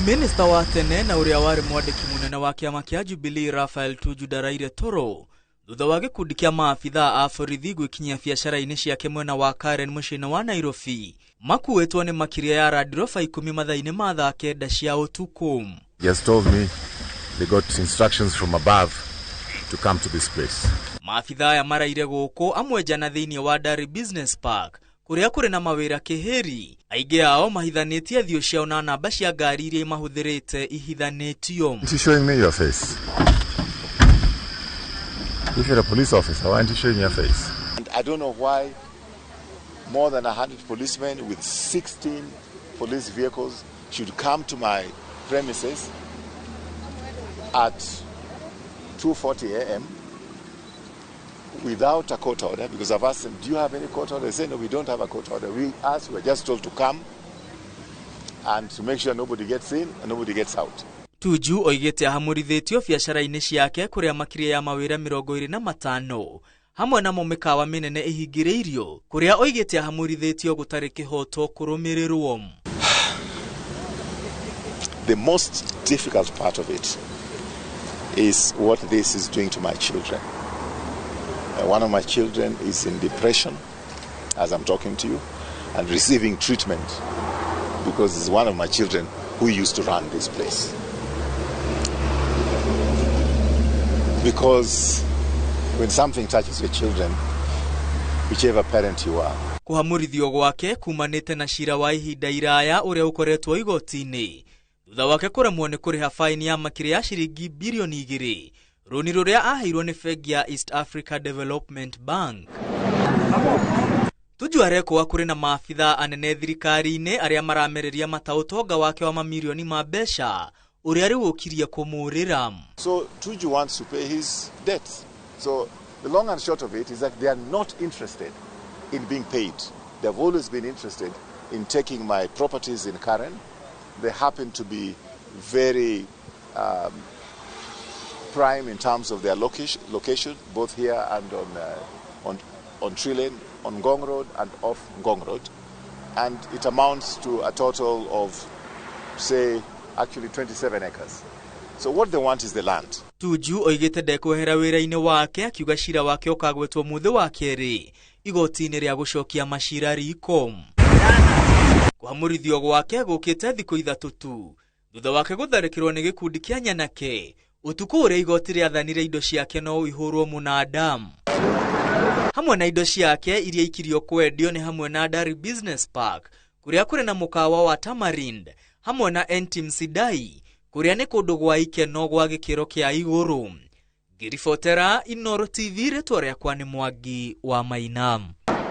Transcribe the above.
Minista wa tene na ũrĩa warĩ mwandĩki mũnene wa kĩama kĩa Jubilee Raphael Tuju ndaraire toro thutha wa gĩkundi kĩa maabithaa a borithi gwĩkinyia biacara-inĩ ciake mwena wa Karen mũciĩ-inĩ wa Nairobi makuĩtwo nĩ makĩria ya Land Rover 10 mathaa-inĩ ma thaa 9 cia ũtukũ. He has told me they got instructions from above to come to this place. Maabithaa aya maraire gũkũ amwe njana thĩinĩ wa Ndari Business Park kũrĩa kũrĩ na mawĩra kĩhĩri. Aingĩ ao mahithanĩtie thiũ ciao na namba cia ngari iria imahũthĩrĩte ihithanĩtio. Aren't you showing me your face? If you're a police officer, why aren't you showing your face? And I don't know why more than 100 policemen with 16 police vehicles should come to my premises at 2:40 a.m. without a court order, because I've asked them, do you have any court order? They say, no, we don't have a court order. We asked, we were just told to come and to make sure nobody gets in and nobody gets out. Tuju oigĩte ahamũrithĩtio biacara-inĩ ciake kũrĩa makĩria ya mawĩra 25 hamwe namo mĩkawa mĩnene ĩhingĩrĩirio kũrĩa oigĩte ahamũrithĩtio gũtarĩ kĩhoto kũrũmĩrĩrwo. The most difficult part of it is what this is doing to my children. One of my children is in depression as I'm talking to you and receiving treatment because it's one of my children who used to run this place. Because when something touches your children, whichever parent you are. Kũhamũrithio gwake kumanĩte na cira wa ihinda iraya ũrĩa ũkoretwo igoti-inĩ thutha wake kũremwo nĩ kũrĩha faini ya makĩria ya ciringi birioni 2 rũni rũrĩa aheirwo nĩ bengi ya East Africa Development Bank. Tuju arekwo kũrĩ na maabithaa anene thirikari-inĩ arĩa maramereria mata ũtonga wake wa mamirioni ma mbeca ũrĩa rĩu ũkirie kũmũrĩra. So Tuju wants to pay his debts. So the long and short of it is that they are not interested in being paid. They've always been interested in taking my properties in Karen. They happen to be very prime in terms of their location, both here and on Tree Lane, on Ngong Road and off Ngong Road. And it amounts to a total of, say, actually 27 acres. So what they want is the land. Tuju oigĩte ndekwehera wĩra-inĩ wake akiuga cira wake ũkagwetwo mũthĩ wa kerĩ igoti-inĩ rĩa gũcokia macira riko. Kũhamũrithio gwake gũkĩte thikũ 3 tu thutha wake gũtharĩkĩrwo nĩ gĩkundi kĩa nyanake ũtukũ ũrĩa igoti rĩathanire indo ciake no ihũrwo mũnada. Hamwe na indo ciake iria ikirio kwendio nĩ hamwe na Ndari Business Park kũrĩa kũrĩ na mũkawa wa Tamarind hamwe na Entim Sidai kũrĩa nĩ kũndũ gwa ikeno gwa gĩkĩro kĩa igũrũ. Ngĩribotera Inooro TV rĩtwa rĩakwa nĩ Mwangi wa Maina.